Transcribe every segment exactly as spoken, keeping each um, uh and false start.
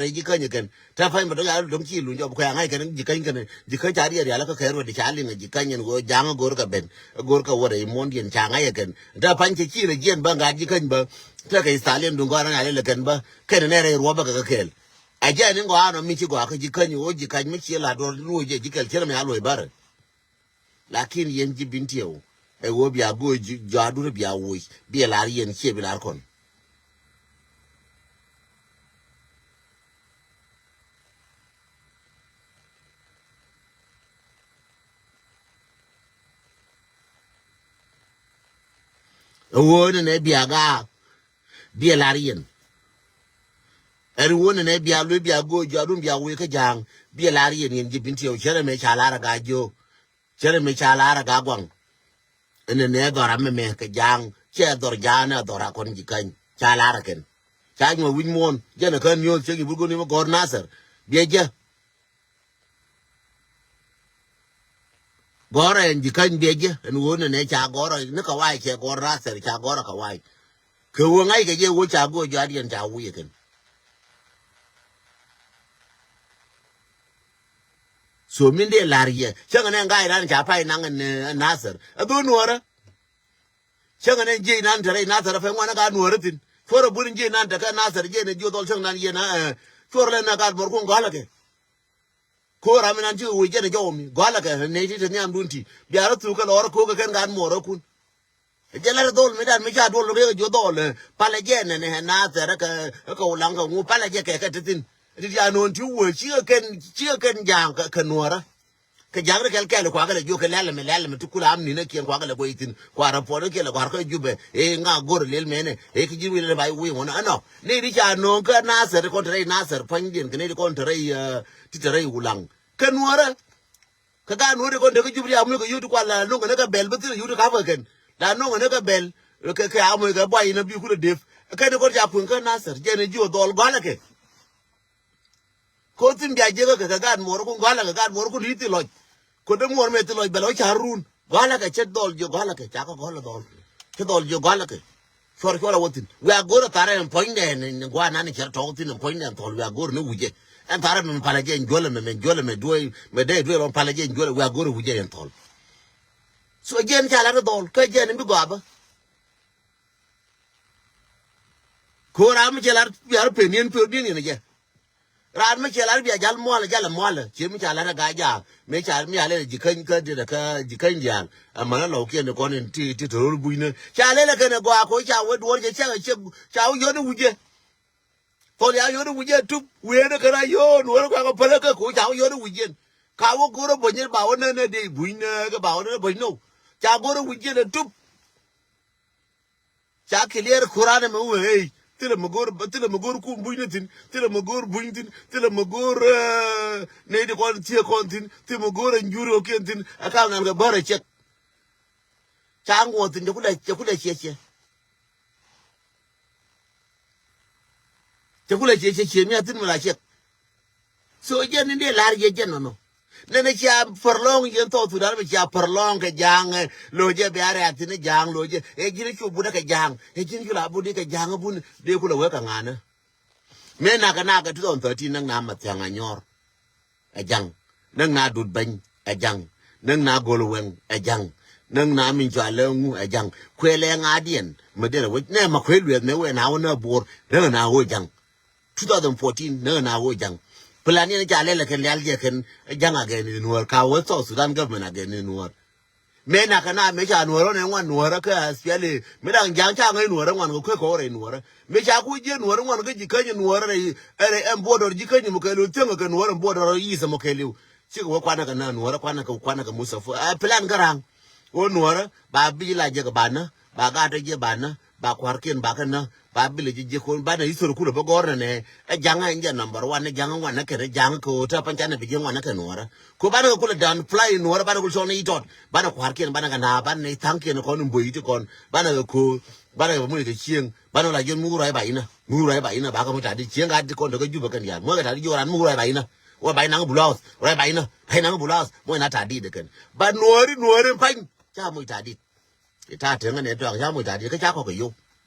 rɛy ji̱ käny ɛ kɛn. Te pa̱ny bɛ dɔ̱ŋ ya dɔ̱ŋ ci luny jɔp kɛ ŋa̱c kɛn ji̱ käny kɛn. Ji̱ käny ca riɛt rial kä kɛɛr wä di ca liŋ ɛ ji̱ käny ɛn ɣöö ja̱ŋ ɛ go̱r kɛ ben. Ɛ go̱r kɛ wä rɛy muɔ̱n diɛn ca ŋa̱c ɛ kɛn. Te pa̱ny cɛ ci rɛ jiɛn bä ŋa̱t ji̱ käny bä. Te kɛ Ithalien duŋ gɔ̱r ŋa̱c lɛ kɛn bä. Kɛn ɛ nɛ rɛy ruɔ̱p bä kɛ kɛ kɛɛl. A jɛ ni ŋɔaanɔ mi ci gɔaa kä ji̱ käny ɣöö ji̱ käny mi ci la duɔ̱r luɔ̱c jɛ ji̱ kɛl ci rɛ mi a luɔ̱c bärɛ. Lakin yɛn ji̱ Bintiɛw ɛ ɣöö bia go̱o̱c jɔaadun bia woc, bia lar yɛn ciɛ bi lar kɔn. Ɛ ɣöö ni nɛ bia gaak, bia lar yɛn. Ɛn ɣöö ni nɛ bia luee bia go̱o̱c jɔaadun bia woc kä ja̱a̱ŋ, bia lar yɛn, yɛn ji̱ Bintiɛw, cɛ rɛ mɛ ca lar ɛ gaa jiök. Cɛ rɛ mɛ ca lar ɛ gaa gua̱ŋ. Ɛn ɛ nɛ dhɔr amɛ mɛ kɛ ja̱a̱ŋ, cɛ dhɔr ja̱a̱ŋ ɛ dhɔr a kɔn ji̱ käny. Ca lar ɛ kɛn. Ca nyuɔ̱th wi̱c muɔ̱ɔ̱n, jɛn ɛ kä niööth cɛ nyi burgoni mɛ gɔ̱r Nathɛr. Biɛ jɛ. Gɔ̱r ɛn ji̱ käny biɛ jɛ. Ɛn ɣöö nɛ nɛ ca gɔ̱r ɛ ni kɛ wa̱a̱ cɛ gɔ̱r Nathɛr, ca gɔ̱r ɛ kɛ wa̱a̱. Kɛ ɣöö ŋa̱ckɛ jɛ ɣöö ca go̱o̱c jɔaadiɛn ca wi̱i̱ ɛ kɛn. So min dee la̱r yɛ cäŋɛ nɛ ŋa̱c ran ca pay naŋ ɛn Nathɛr ɛ dhon nuɔ̱ɔ̱rä. Cäŋɛ nɛ jiec nan te rɛy Nathɛr ɛ pɛn ŋuan ɛ ka nuɔ̱ɔ̱rä thi̱n. Cuɔr ɛ bun jiec nan te kä Nathɛr jiec nɛ jiöth ɔl cäŋ nan yɛn ɛ cuɔr lɛ nɛ gat muɔr kun gɔ̱lä kɛ. Ko̱o̱r ram inan cikɛ wec jɛn ɛ jɔw mi gɔ̱lä kɛ nɛy ti te nhiamdun ti bia rɔ thuk kɛ lɔɔr ɛ ko̱o̱k kɛ kɛn gat muɔr ɛ kun. Jɛ lat dhol mi dan mi ca duɔl riek jiö dhol, eh, palɛ jɛ nɛnɛ, eh, Nathɛr, eh, kɛ, eh, kɛ Ulaŋ kɛ ŋu palɛ jɛ kɛ kɛ ti thin. Ti ti anɔn ti wee cikɛ kɛn, cikɛ kɛn ja̱a̱ŋ kɛ, kɛ nuɔrä. Kɛ ja̱a̱ŋ ri kɛl kɛl kuakɛ lɛ jiö kɛ lɛl mɛ lɛl mɛ ti kul am ninä kiɛn kuakɛ lɛ guɔy thin. Kuarɛ puɔt kiɛn lɛ kuarɛ kɛ jupɛ. Eh, ŋa go̱r lɛl mɛnɛ. Eh, ki ji̱ wi̱i̱ lɛ ba i̱ wi̱i̱ ŋuɔ̱n. Ɛnɔ. Ni ri ca nɔn kä Nathɛr kɔn te rɛy Nathɛr pua̱nydiɛn kɛ ni ri kɔn te rɛy, eh, ti te rɛy Ulaŋ. Kɛ nuɔrä. Kä gaat nuɔ̱ɔ̱ri kɔn tekɛ jup ri amul kɛ yut kual la no̱ŋ kɛn kɛ bɛl bä thil yut kap kɛ kɛn. La no̱ŋ kɛn kɛ bɛl kɛ, kɛ amul kɛ buay in a bi kulɛ dep. Kɛn kɔn ca kueŋ kä Nathɛr jɛn jiö dhɔl gɔ̱lä kɛ. Ko̱ thin bia jiäkä kɛ kɛ gaat muɔr kun gɔ̱lä kɛ gaat muɔr kun yi̱th thil lɔc. Ko̱ dee muɔr mɛ thil lɔc bɛl ɔ ca run. Gɔ̱lä kɛ cɛ dhɔl jiö gɔ̱lä kɛ ca kɛ gɔ̱lä dhɔl. Cɛ dhɔl jiö gɔ̱lä kɛ. Cuɔr cuɔr a wä thin. Wiaa go̱r a tharɛ ɛn puɔ̱nydɛ ɛn guanan cɛ tɔ̱ thin ɛn puɔ̱nydɛ ɛn thɔl wiaa go̱r ni wicɛ. Ɛn tharɛ mɛ palɛ jɛ ɛn juɔlɛ mɛ mɛ juɔlɛ mɛ duɔy mɛ dee duɔy lɔn palɛ jɛ ɛn juɔlɛ wiaa go̱r a wicɛ ɛn thɔl. So jɛn ca lat a dhɔl kä jɛn in bi gɔaa bä. Ko̱ ram mi cɛ lat wiaa pen yɛn pen yɛn yɛn jɛ. Raan mi cɛ lar bia jal muɔlɛ jalɛ muɔlɛ ciɛ mi ca lar ɛ gaa jaak mi ca mi ca lɛl ji̱ käny kä diɛt kä ji̱ käny diaal. Ɛmɛn ɛ lɔw kiɛn kɔn in ti ti te ro̱l bucnä ca lɛl ɛ kɛn ɛ gɔaa ko̱ ca wee duɔ̱ɔ̱r cɛ cɛ cɛ ca wee yɔ̱n i̱ wi̱cɛ. Thɔl ya yɔ̱n i̱ wi̱cɛ tup wieen ɛ kɛn a yɔ̱ɔ̱n wee rɛ kuakɛ päl ɛ kä ko̱ ca wee yɔ̱n i̱ wi̱cɛn. Ka wee go̱r ɛ bäny in ba wee nɛn ɛ dee bucnä kɛ ba wee nɛn ɛ bäny nɔw ca go̱r ɛ wi̱cɛn ɛ tup. Ca kiliɛr kuran ɛmɛ wee ey thilɛ mi go̱o̱r thilɛ mi go̱o̱r kum buny ni thi̱n thilɛ mi go̱o̱r buny thi̱n thilɛ mi go̱o̱r ney di kɔn thiee kɔn thi̱n thilɛ mi go̱o̱r ɛn juri ɔ kiɛn thi̱n. Ɛ kal nan kɛ bär ɛ ciɛk. Ca ŋuɔth thi̱n cɛ kulɛ cɛ kulɛ ciɛ ciɛ. Cɛ kulɛ ciɛ ciɛ ciɛ mi a thi̱n mi la ciɛk. So jɛn ni dee la̱r yɛ jɛn nɔnɔ. Nɛnɛ cia pärlɔ̱ŋ yɛn South Sudan mi cia pärlɔ̱ŋ kɛ ja̱a̱ŋ. Lo̱c jɛ bia rɛ̈k thi̱n ja̱a̱ŋ lo̱c jɛ ɛ ji̱n cu budä kɛ ja̱a̱ŋ ɛ ji̱n cu la budi kɛ ja̱a̱ŋ bun. Dee kulɛ wek kɛ ŋa̱nä. Mëë nakɛ nakɛ two thousand thirteen näk na Mathiaŋ Anyɔr. Ɛ ja̱ŋ näk na Dut Beny. Ɛ ja̱ŋ näk na Gol Wɛŋ. Ɛ ja̱ŋ näk na min cɔal lɛ ŋu. Ɛ ja̱ŋ kuël ɛ ŋa̱diɛn mɛ dee rɛ wec nɛ ma kuël luɛth mɛ wee na wä na buɔr näk na wä ja̱ŋ. Two thousand fourteen näk na wä ja̱ŋ. Plan yɛn ca lɛl ɛ kɛn lial jɛ kɛn ja̱ŋ agɛn ni nuɔr ka wä South Sudan government agɛn ni nuɔr. Mëë nakɛ na mëë ca nuɔr ɔn ɛ ŋuan nuɔr kä aspiali mëë daŋ ja̱ŋ ca ŋäc nuɔr ɛ ŋuan kɛ kuek kɛ wä rɛy nuɔr. Mëë ca ku jiɛ nuɔr ɛ ŋuan kä ji̱ käny nuɔr rɛ ɛn buɔdɔr ji̱ käny mukɛliw thiäŋ kɛ nuɔr ɛn buɔdɔr yi̱th mukɛliw. Cikɛ wä kuanɛ kɛ na nuɔr ɛ kuanɛ kɛ kuanɛ kɛ Mustafa ɛ plan kä ra̱a̱ŋ. Ɣöö nuɔ̱ɔ̱rä ba bi̱c la jek ba nä ba gaat tɔ jiɛ ba nä ba kua̱rkiɛn ba kä nä ba bilɛ ji̱ ji̱ ko̱n banɛ history kulɛ bä gɔ̱r nɛnɛ. Ɛ ja̱ŋä ɛn jɛ number one ɛ ja̱ŋä ŋuanä kɛn ɛ ja̱ŋä kɛ ɣöö te pany canɛ bi jiɛ ŋuanä kɛ nuɔ̱ɔ̱rä. Ko banɛ kɛ kulɛ downplay nuɔ̱ɔ̱rä banɛ kul cɔl ni i̱ tɔt banɛ kua̱rkiɛn banɛ kɛ na banɛ tha̱ŋkiɛn kɔn in buɔy ti kɔn banɛ kɛ ko̱o̱r banɛ kɛ muc kɛ cieŋ. Banɛ la jiɛn muk ruac ba inä muk ruac ba inä ba kɛ muc ta̱a̱ di cieŋ ka di kɔn te kä Jubɛ kɛn diaal muc kɛ ta̱a̱ di jiök ran muk ruac ba inä. Wä ba inaŋ bulaus ruac ba inä ba inaŋ bulaus muc na ta̱a̱ di de kɛn. Ba nuɔ̱ɔ̱ri nuɔ̱ɔ̱ri pany. Ca moc ta̱a̱ dit. Ta̱a̱ teŋä nɛ tuaŋ ca moc ta̱a̱ dit kä ca kɔk kɛ yio̱w.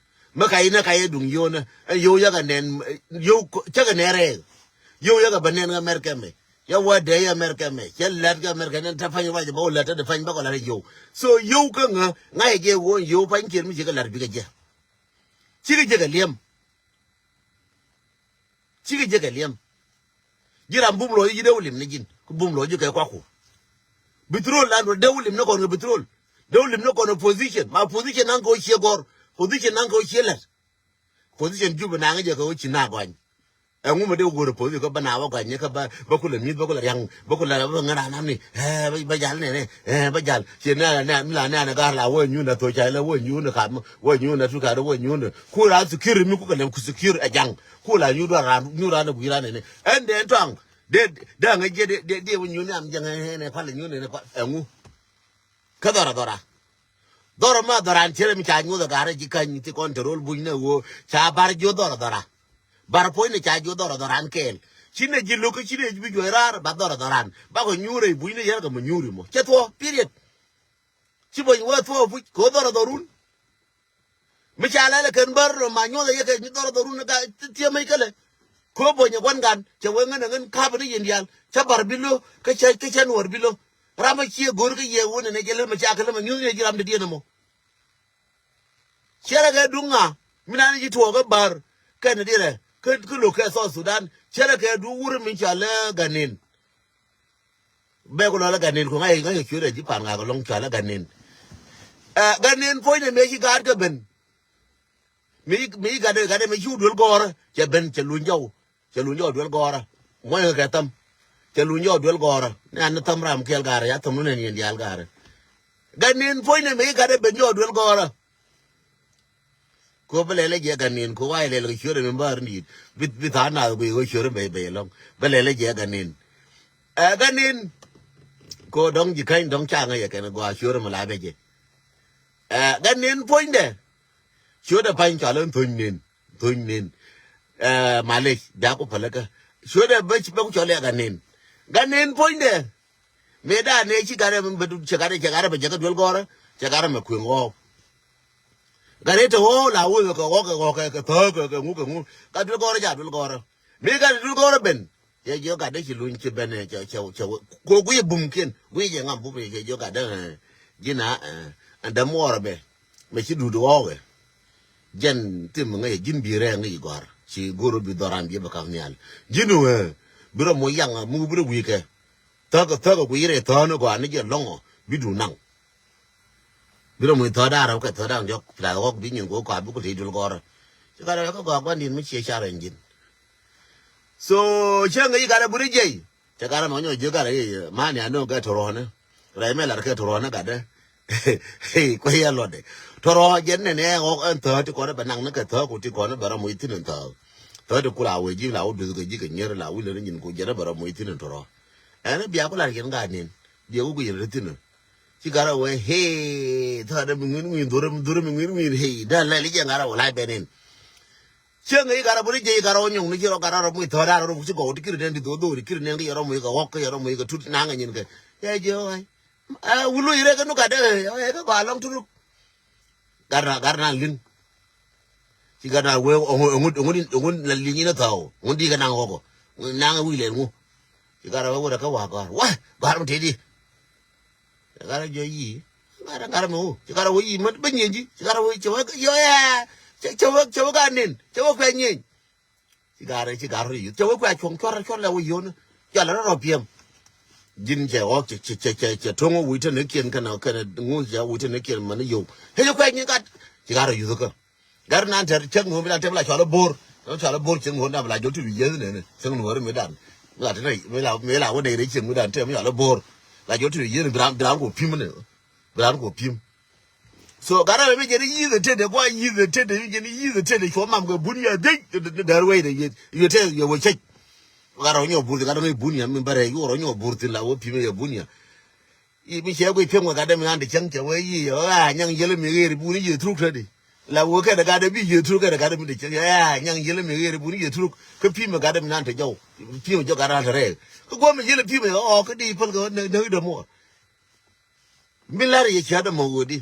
Mi ka inä ka yɛ duŋ yio̱w nä ɛ yio̱w yäkɛ nɛn yio̱w cäkɛ nɛ rɛɛk. Yio̱w yɛ kɛ bä nɛn kä America mɛ. Yɛ wä dee yɛ America mɛ. Cɛ lät kä America nɛn te pa̱ny ruac bä wä lät te di pa̱ny bä kɔ lät yio̱w. So yio̱w kä ŋä ŋa̱c jɛ wä yio̱w pa̱ny kiɛn mi ci kɛ lät bikɛ jɛ. Cikɛ jɛ kɛ liɛm. Cikɛ jɛ kɛ liɛm. Ji̱ ram bum lɔ ji̱ dee wä lim ni ji̱n. Ku bum lɔ ji̱ kɛ kuaku. Bitrol lan dee wä lim ni kɔn kɛ bitrol. Dee wä lim ni kɔn kɛ position. Ma position nan kɛ wä cie gɔr. Position nan kɛ wä cie lät. Position jup naŋ jɛ kɛ wä ci na gɔny. Ɛŋu mɛ dee wä go̱r position kä bä na wä gɔny kä bä bä kulɛ mi̱th bä kulɛ riaŋ bä kulɛ bä ŋära namni. Ɛ bä jal nɛnɛ ɛ bä jal. Ci nɛ nɛ mi la nɛ nɛ gar la wä nyun na thocay la wä nyun na kam wä nyun na tukar wä nyun na. Ku ra secure mi ku kɛ lɛ ku secure ɛ jaŋ. Ku la nyu dɔran nyu ran ku ran nɛnɛ. Ɛn dee tɔŋ dee dee ŋä jɛ dee dee wä nyun ni am jaŋ ɛ nɛ pal nyun nɛ pal ɛŋu. Kä dhɔra dhɔra. Dhɔra ma dhɔran cere mi ca nyuth a garɛ ci kany ti kɔn te rol buny ne wo ca bar jo dhɔra dhɔra. Bar poy ne ca jo dhɔra dhɔran kɛɛl. Ci ne ji loke ci ne ji bi juɔy rar ba dhɔra dhɔran. Ba kɔ nyure buny ne yɛr kɛ ma nyuri mo. Cɛ thuɔ, period. Ci buny wä thuɔ puc ko dhɔra dhɔrun. Mi ca lɛl ɛ kɛn bär rɔ ma nyuɔth ɛ yɛ kɛ dhɔr dhɔrun ɛ ka tiɛm ɛ kɛlɛ. Ko bony ɛ guan gan cɛ wee ŋän ɛ ŋän kap ni yin diaal cɛ bar bi lo kä cɛ kä cɛ nuɔr bi lo. Ram ɛ cie go̱r kä yɛ wun ɛ nɛ jɛ lem ɛ ca kɛ lem ɛ nyuth ni ɛ ji̱ ram dee diɛn ɛ mɔ. Cɛ rɛ kɛ duŋ ŋa mi nan ji̱ tuɔɔk ɛ bär kɛn ɛ diɛn ɛ kä kä lo kɛ South Sudan cɛ rɛ kɛ duŋ wur mi ca lɛ ganin. Bɛ ku lɔ la ganin ku ŋa̱c ŋa̱c cuet a ji̱ pan ŋa̱k lɔŋ cua la ganin. Ɛ ganin puɔ̱nydɛ mëë ci gaat kɛ ben. Mëë mëë gatdɛ gatdɛ mëë ci wä duel gɔɔrä cɛ ben cɛ luny jɔw. Cɛ luny jɔw duel gɔɔrä. Muɔ̱ny kɛ thäm. Cɛ luny jɔw duel gɔɔrä ni an ni thäm ram kɛl gaarä ya thäm ni nɛn yɛn diaal gaarä. Ganin puɔ̱nydɛ mëë ci gatdɛ ben jɔw duel gɔɔrä. Ko bä lɛl ɛ jɛ ganin ko wa ilɛl kɛ ciöt ɛmɛ bä rin dit bi bi tha̱a̱ŋ nath guiy ɣöö ciöt ɛmɛ bɛ ɛlɔ̱ŋ bä lɛl ɛ jɛ ganin. Ɛ ganin ko dɔ̱ŋ ji̱ käny dɔ̱ŋ caŋä yɛ kɛn gɔaa ciöt ɛmɛ la bɛ jɛ. Ɛ ganin puɔ̱nydɛ ciöt ɛ pa̱ny cɔal ɛn thöny nin thöny nin. Ɛ malec bia ku päläkä ciöt ɛ bä bä ku cɔl ɛ ganin. Ganin puɔ̱nydɛ. Mëë dan ëë ci gat ɛ mi bɛ cɛ gat ɛ cɛ gat ɛ bɛ jɛ kä duel gɔrä cɛ gat ɛ mɛ kueŋ ɣɔɔk. Gat ëë te ɣɔɔk la wee kɛ ɣɔɔk kɛ ɣɔɔk kɛ thääk kɛ ŋu kɛ ŋu gat duel gɔrä ca duel gɔrä. Mëë gat ɛ duel gɔrä ben cɛ jiɔ gat ɛ ci luny ci ben ɛ cɛ cɛ cɛ wee ko guiy bumkiɛn guiy jɛ ŋam bum cɛ jiɔ gat ɛ ji̱n a ɛ ɛn däm wɔɔrɛ bɛ. Mɛ ci duut ɣɔɔkɛ. Jɛn thim ŋäc ji̱n bi rɛɛ ŋäc gɔ̱a̱r ci go̱r bi dhɔran bi bɛ kak nhial. Ji̱n wee bi rɔ moc yaŋ muk bi rɔ wi̱i̱kɛ. Thäk thäk ku yirɛ thäänä gɔaa ni jɛ lɔŋɔ bi duut naŋ. Bi rɔ moc thäär da̱a̱r rɛw kɛ thäär da̱a̱r jɔk pla ɣɔk bi nyin go̱o̱k kɔaa bi ku tëë dul gɔ̱rä. Ci gat rɛw kɛ gɔaa gua̱ndiɛn mi cie car ɛn ji̱n. So cä ŋäc gat rɛw bi rɔ jiɛc. Cɛ gat rɛw mɛ nyɔ jiök gat rɛw i̱ mani anɔ kɛ tɔrɔɔnä. Rɛy mɛ lar kɛ tɔrɔɔnä gatdä. Kuɛ yɛ lɔtdɛ tɔrɔɔ jɛn nɛnɛ ɣɔk ɛn thäär ti kɔn bɛ naŋ ni kɛ thäär ku ti kɔn bɛ rɔ moc thi̱n ɛn thäär. Thäär ti ku la wee ji̱ la wä duth kɛ ji̱ kɛ nyier la wi̱n lɛ ni nyin ku jɛn bɛ rɔ moc thi̱n ɛn tɔrɔɔ. Ɛn bia ku lar yɛn gat nin bia wä ku yɛn ri thi̱n. Ci gat rɛw wee hee thäär dɛ mi ŋuin ŋuin dhurɛ mi dhurɛ mi ŋuin ŋuin hee dee lɛl i̱ jɛ gat rɛw wee lac bɛ nin. Cieŋ i̱ gat rɛw bä ri jiɛc i̱ gat rɛw nyɔŋ ni ci rɔ gat rɛw mi thäär rɛw ci gɔw ti kiri nɛn ti dho̱r dho̱r ti kiri nɛn ki yɛ rɔ muc kɛ ɣɔk ki yɛ rɔ muc kɛ tut naŋ kɛ nyin kɛ. Cɛ jiɛ ɣɔk ɛ wulu i̱ rɛ kɛ nu gat dee ɛ kɛ gɔaa lɔŋ turuk. Gat na gat na liŋ. Ci gat na wee ŋun ŋun ŋun la liŋ in a thɔw ŋun di kɛ naŋ ɣɔk ɔ naŋ wi̱i̱ lɛl ŋu. Ci gat na wee wut a kä wa gɔr wa gɔr mi tëë di. Ci gat na jɔ yi gat na gat na mɛ wu ci gat na wee yi mɛ bä nyieny ji ci gat na wee cɛ wee yɔ yɛ cɛ wee cɛ wee gat nin cɛ wee kuɛ nyieny. Ci gat na ci gat na yut cɛ wee kuɛ cuɔ̱ŋ cuɔr cuɔr lɛ wee yio̱n. Jɔl rɔ rɔ piɛm. Ji̱n cɛ ɣɔk cɛ cɛ cɛ cɛ to̱ŋ wee wi̱i̱ te ni kiɛn kɛn kɛn ŋu cɛ wee wi̱i̱ te ni kiɛn mɛ ni yio̱w. Hɛ ci kuɛ nyieny gat ci gat na yut kä. Gat nan tɛr cäŋ nuɔ̱ɔ̱r mi dan tɛm la cɔal i̱ bo̱o̱r. Cɔal i̱ bo̱o̱r cäŋ nuɔ̱ɔ̱r dan bi la jɔl ti bi yieth nɛnɛ cäŋ nuɔ̱ɔ̱r mi dan. Mi la ti nɛy mi la mi la wä nɛy rɛy cäŋ mi dan tɛm mi cɔal i̱ bo̱o̱r. La jɔl ti bi yieth bi ram bi ram kɔ pi̱m nɛ. Bi ram kɔ pi̱m. So gat rɛw mi jɛn i̱ yieth ɛ tetdɛ gua̱a̱ yieth ɛ tetdɛ mi jɛn i̱ yieth ɛ tetdɛ cuɔ mam kɛ bun yɛ dhec. Dɛr wecdɛ yɛ tɛth yɛ wä cɛc. Gat rɛw nyɔk burth gat rɛw mi bun yɛ mi bärɛ yuɔr rɛw nyɔk burth thin la wä pi̱m yɛ bun yɛ. I̱ mi cɛ guic piɛŋ wä gatdɛ mi ɣa̱n ti cäŋ cɛ wee yic ɣa̱ nyaŋ yɛl mi ɣeer i̱ buni yiëë thuruk tädi. La wee kɛnɛ gatdɛ bi yiëë thuruk kɛnɛ gatdɛ mi ti cäŋ ɣa̱ nyaŋ yɛl mi ɣeer i̱ buni yiëë thuruk. Kä pi̱mɛ gatdɛ mi nan te jɔw pi̱mɛ jɔw gatdɛ nan te rɛɛk. Kä guɔ̱mɛ yɛl pi̱mɛ ɣɔɔ kä di päl kɛ näk dämuɔ. Mi la̱r yɛ cia̱t ɛmɔ ɣöödi.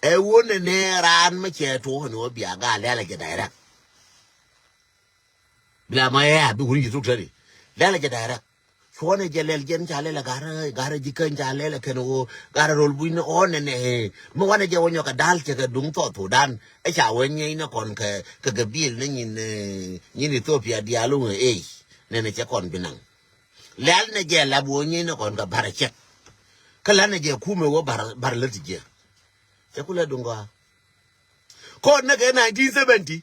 Ɛ wä nɛnɛ raan mi cɛ tuɔɔk ni wä bia gaa lɛl ɛ jɛ direct. Bila ma ɛ bi wuni ji̱ thuk tɛri. Lɛl jɛ direct. Cuɔnɛ jɛ lɛl jɛn ca lɛl ɛ garɛ, garɛ ji̱ käny ca lɛl ɛ kɛn ɣöö garɛ rol buny ni ɣɔn nɛ nɛ. Mi wanɛ jɛ wä nyɔk kɛ dal cɛ kɛ duŋ South Sudan. Ɛ ca wä nyɛy ni kɔn kɛ, kɛ gabil ni nyin, eh, nyin Ethiopia diaal wä ŋɛ ey. Nɛnɛ cɛ kɔn bi naŋ. Lɛl nɛ jɛ lap wä nyɛy ni kɔn kɛ bar ɛ cɛk. Kä lɛl nɛ jɛ kumɛ wä bar, bar lät jɛ. Cɛ ku lɛ duŋ gɔaa. Kɔn nɛ kɛ nineteen seventy.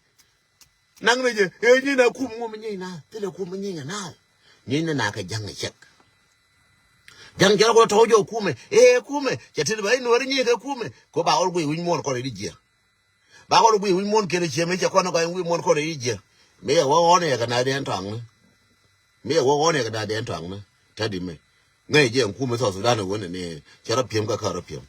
Naŋ ni jɛ, ɛ nyin a kum ŋum nyin na, thilɛ kum nyin na. Nyin na kɛ ja̱ŋ cɛk. Ja̱ŋ cɛ rɔ kɔ tɔw jɛ kumɛ, ɛ kumɛ, cɛ tit ba in wär nyin kɛ kumɛ. Ko ba ɣɔr guiy wi̱ny muɔn kɔn ri jiɛ. Ba ɣɔr guiy wi̱ny muɔn kɛn ciɛ mi cɛ kɔn kɔn wi̱ny muɔn kɔn ri jiɛ. Mi ɛ wä ɣɔn ɛ kɛ na dɛn tɔŋ ni. Mi ɛ wä ɣɔn ɛ kɛ na dɛn tɔŋ ni. Tɛ di mi. Ŋäc jɛ ɛn kumɛ South Sudan ɛ wä ni ni cɛ rɔ piɛm kä kä rɔ piɛm.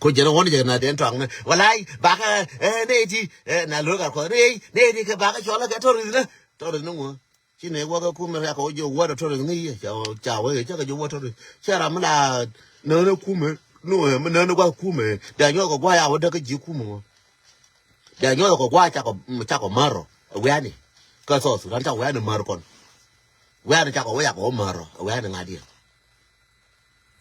Ko jɛn ɣɔn jɛ na den tɔŋ ni. Walai, bakä, eh, neti, eh, na lo̱k a kɔ rei, neti kɛ bakä cɔl kɛ tourist ni. Tourist ni ŋuɔ. Ci ne wä kɛ kumɛ ya kɔ jɛ wä tourist ni yɛ. Ca, ca wä yɛ, ca kɛ jɛ wä tourist. Ca ram la nä ni kumɛ, nu, eh, mi nä ni wä kumɛ. Da nyɔ kɔ gua ya wä da kɛ ji kumɛ ŋuɔ. Dɛ nyɔth kɔ gua̱a̱ cakɔ, cakɔ märɔ ɛ wiani. Kä South Sudan cakɔ wiani mär kɔn. Wiani cakɔ wä yakɔ wä märɔ ɛ wiani ŋa̱diɛn.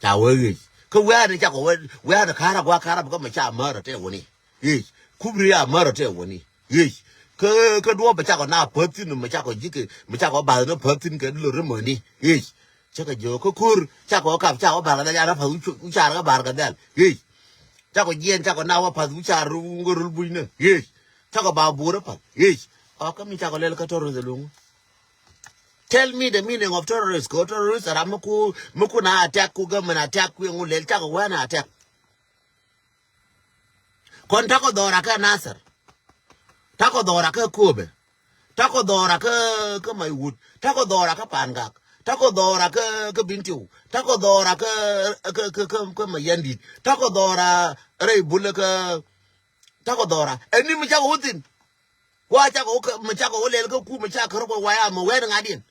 Ca wee ɣiec. Kä wiani cakɔ wä, wiani ka̱rä gua̱a̱ ka̱rä bä kä mɛ ca märɔ tɛ wäni. Ɣiec. Kubri ya märɔ tɛ wäni. Ɣiec. Kä, kä duɔ̱ɔ̱p bɛ cakɔ na päthin mɛ cakɔ ji̱ kɛ, mɛ cakɔ ba̱th ni päthin kɛ lor ri mäni. Ɣiec. Cakɔ jiök kä ko̱r cakɔ kap cakɔ ba̱r kɛ dhɛl ya na pa̱th wi̱c, wi̱c car kä ba̱r kɛ dhɛl. Ɣiec. Cakɔ jiɛn cakɔ na wä path wi̱c car ŋä rul buc nä. Ɣiec. Cakɔ ba bur path. Ɣiec. Ɔ kä mi cakɔ lɛl kä terrorist luŋ. Tell me the meaning of terrorist. Kɛ terrorist ram mi ku, mi ku na attack ku gɛ mɛn attack ku yɛ ŋu lɛl cakɔ wɛn attack. Kɔn takɔ dhɔra kä Nasir. Takɔ dhɔra kä Kobe. Takɔ dhɔra kä, kä Maiwut. Takɔ dhɔra kä Pangak. Takɔ dhɔra kä, kä Bintiu. Takɔ dhɔra kä, kä, kä, kä, kä Mayandit. Takɔ dhɔra rɛy Bulɛ kä, takɔ dhɔra. Ɛn ni mi cakɔ wä thin. Wa cakɔ wä kä, mi cakɔ wä lɛl kä ku, mi cakɔ rɔ kɔ waya mi wɛn ŋa̱diɛn.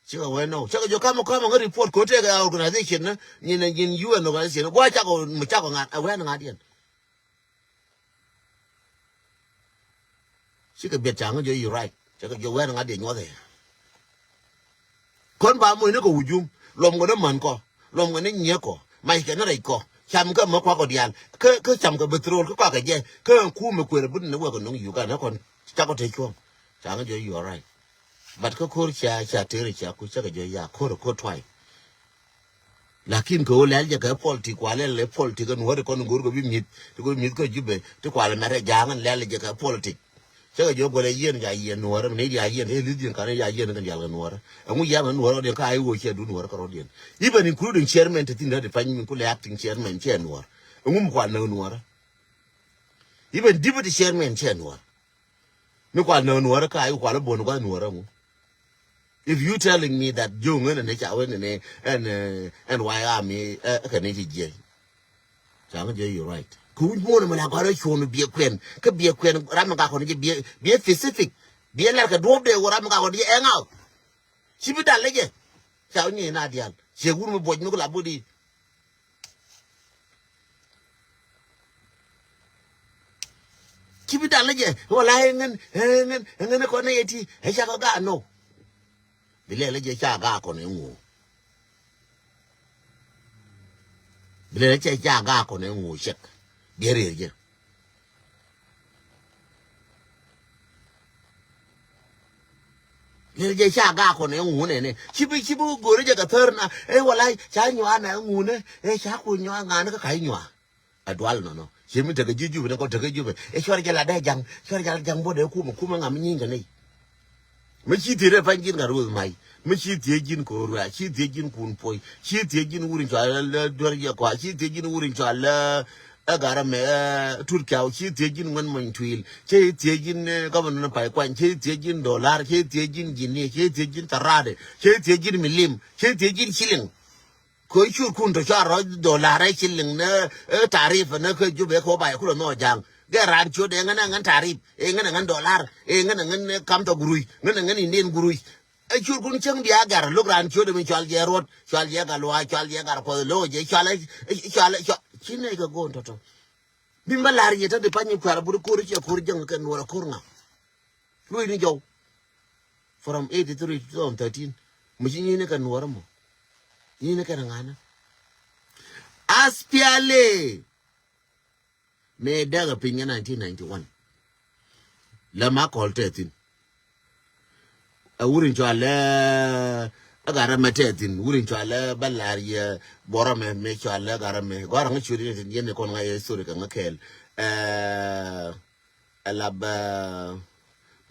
Cikɛ wee nɔ. Cikɛ jɔ kamɔ kamɔ ŋä report ko tëëkɛ organization ni. Nyin, nyin U N organization. Guɔ cakɔ mi cakɔ ŋa̱t, a wee ni ŋa̱t yɛn. Cikɛ biɛt ca ŋä jɔ yi right. Cikɛ jɔ wee ni ŋa̱t yɛn nyuɔth ɛ. Kɔn ba moc ni kɛ wujum. Luɔm kɛ ni män kɔ. Luɔm kɛ ni nyiek kɔ. Mac kɛ ni rɛc kɔ. Cam kɛ mä kuak kɔ diaal. Kä, kä cam kɛ bɛ throol kä kuak kɛ jɛ. Kä kum mi kuer bi ni wek kɛ no̱ŋ Uganda kɔn. Cakɔ te cuɔ̱ŋ. Ca ŋä jɔ yi right. But kä ko̱r cia, cia tëër cia ku cakɛ jɔ ya ko̱r ko̱r tuay. Lakin kɛ ɣöö lɛl jɛ kɛ politik, kua lɛl ɛ politik ɛ nuɔ̱ɔ̱ri kɔn go̱r kɛ bi mi̱th ti kɔ mi̱th kä Jubɛ ti kua lɛ mɛrɛ ja̱a̱ŋ ɛn lɛl jɛ kɛ politik. Cakɛ jɔ gɔlɛ yiɛn ca yiɛn nuɔ̱ɔ̱rä mi nɛy diaal yiɛn ɛ li̱th diɛn kanɛ ca yiɛn kɛ diaal kɛ nuɔ̱ɔ̱rä. Ɛŋu yam ɛ nuɔ̱ɔ̱rä rɔ̱diɛn ka i̱ ɣöö ciɛ du nuɔ̱ɔ̱rä kɛ rɔ̱diɛn. Even including chairman ti thi̱n räti pany min kulɛ acting chairman ciɛ nuɔ̱ɔ̱rä. Ɛŋu mi kua näk nuɔ̱ɔ̱rä. Even deputy chairman ciɛ nuɔ̱ɔ̱rä. Mi kual nä nuɔrä ka, i kual bon kual nuɔrä ŋu. If you telling me that Joe ŋän ni ca wen ni ɛn, ɛn wai ami ɛ kɛ ni ci jiɛ. Ca ŋä jiɛ, you right. Ku wun bon mi la gɔrɛ cuɔn biɛ kuɛn. Kä biɛ kuɛn ram mi gakɔn jiɛ biɛ, biɛ specific. Biɛ lɛr kɛ duɔp de wä ram mi gakɔn jiɛ ɛŋa. Ci bi dal lɛ jɛ. Ca wä ni na dial. Ciɛ wun mi buɔc mi ku la budi. Ci bi dal jɛ wala ɛ ŋän, ɛ ŋän, ɛ ŋän kɔn ɛ ti ɛ cakɔ ga nɔ. Bi lɛ lɛ jɛ ca ga kɔn ɛ ŋu. Bi lɛ lɛ cɛ ca ga kɔn ɛ ŋu cɛk. Bi ɛ rier jɛ. Lɛ jɛ ca ga kɔn ɛ ŋu nɛ nɛ. Ci bi, ci bi go̱ri jɛ kɛ thär na. Ɛ wala ca nyua na ŋu nɛ. Ɛ ca ku nyua ŋa ni kä ka nyua. A dual nɔnɔ. Ci mi tekɛ ji̱ Jubɛ ni kɔ tekɛ Jubɛ. Ɛ cuɔr jɛ la dee jaŋ. Cuɔr jɛ la jaŋ bɔ dee kumɛ, kumɛ ŋa mi nyi̱n kɛ nɛy. Mi ci thiec rɛ pany ji̱n ka ruth may. Mi ci thiec ji̱n ko̱r wia. Ci thiec ji̱n kun puɔy. Ci thiec ji̱n wur in cual lɛ duer jɛ kɔa. Ci thiec ji̱n wur in cual lɛ ɛ garɛ mɛ ɛ tut kiaw. Ci thiec ji̱n ŋuɛn mɔny tuil. Ci thiec ji̱n ɛ gɔmɛ nɔnɔ pay kuany. Ci thiec ji̱n dolar. Ci thiec ji̱n ji̱n ni. Ci thiec ji̱n tharade. Ci thiec ji̱n milim. Ci thiec ji̱n ciling. Kɛ cur kun tɔ cua rɔc dolar ɛ ci liŋ ni ɛ tarif ni kä Jubɛ kɛ wä ba yɛ kulɛ nhɔk ja̱a̱ŋ. Gɛ raan ciöt ɛ ŋän ɛ ŋän tarif, ɛ ŋän ɛ ŋän dolar, ɛ ŋän ɛ ŋän kam tɔ guruc, ŋän ɛ ŋän Indian guruc. Ɛ cur kun cäŋ bia gɛr lo̱k raan ciöt ɛ mi cual jɛ ruɔt, cual jɛ gal wa, cual jɛ gal kuɔth lo̱k jɛ, cual ɛ, cual ɛ, cual. Ci nɛy kɛ go̱o̱n tɔ̱tɔ̱. Bi mɛ lar yɛ tä di pany kuɛ̈r buri ko̱r ciɛ ko̱r jäŋ kɛ nuɔr ɛ ko̱r ŋa. Luc ni jɔw. From eighty-three to two thousand thirteen. Mɛ ci nyinikɛ Nuɔrä mɔ. Nyinikɛ ni ŋanä. Aspiali. Mëë däk ɛ piny ɛ nineteen ninety-one. Lɛ ma kɔl tɛ thi̱n. Ɛ wur in cɔalɛ ɛ Gat Ram ɛ tɛ thi̱n. Wur in cɔalɛ bä lar yɛ buɔrä mɛ, mëë cɔalɛ Gat Ram mɛ. Gɔ̱a̱r ŋä ciöt in yɛn in kɔn ŋa yɛ history kɛ ŋä kɛɛl. Ɛ, ɛ lap, ɛ,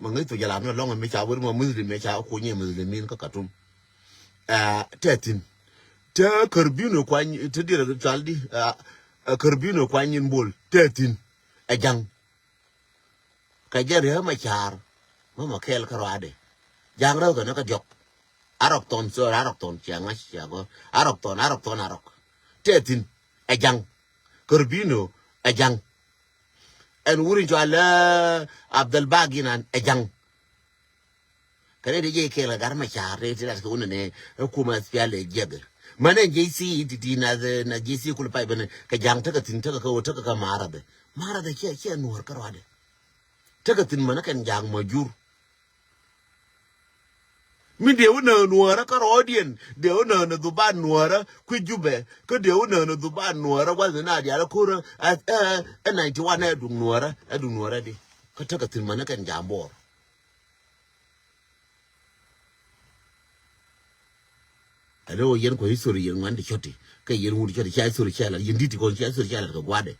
mɛ ŋäc thok jɛ lap ni lɔŋ mi ca wur mɛ Muslim mɛ ca kuny yɛ Muslimin kä Khartoum. Ɛ, tɛ thi̱n. Tɛ Karbino kuany, tɛ diɛl cɔal di, ɛ, ɛ, Karbino kuany in Bol. Tɛ thi̱n. Ɛ Jaŋ. Kɛ jɛ Riek Machar. Mama kɛɛl kä ruaadɛ. Jaŋ rɛw kɛ ni kä diɔk. Arɔk Thɔn, sorry, Arɔk Thɔn, cia ŋa̱c, cia gɔ̱r. Arɔk Thɔn, Arɔk Thɔn, Arɔk. Tɛ thi̱n. Ɛ Jaŋ. Karbino. Ɛ Jaŋ. Ɛn wur in cɔalɛ Abdel Bagi nan. Ɛ Jaŋ. Kɛ rɛy ti jɛ kɛɛl kɛ Gat Machar rɛy ti lat kɛ wunɛ nɛ ɛ kumɛ S P L A jiɛk. Mɛnɛ J C ti ti na, na J C kulɛ pay bɛnɛ kɛ Jaŋ tekɛ thi̱n tekɛ kɛ wä tekɛ kɛ Maradh. Maradh ciɛ, ciɛ Nuɔr kä ruaadɛ. Tekɛ thi̱n mɛnɛ kɛn Jaŋ ma jur. Min dee wä nä Nuɔrä kä ruaadiɛn, dee wä nä nä dhuban Nuɔrä kui̱ Jubɛ, kä dee wä nä nä dhuban Nuɔrä wal ni na diaal ɛ ko̱rä ɛ, ɛ, ɛ ninety-one ɛ duŋ Nuɔrä, ɛ duŋ Nuɔrä di. Kä tekɛ thi̱n mɛnɛ kɛn Jaŋ Bor. Alo yɛn kɔ history yɛn ŋuan ti cɔti. Kɛ yɛn wut cɔti cia history cia lat. Yɛn dit kɔn cia history cia lat kɛ guadɛ.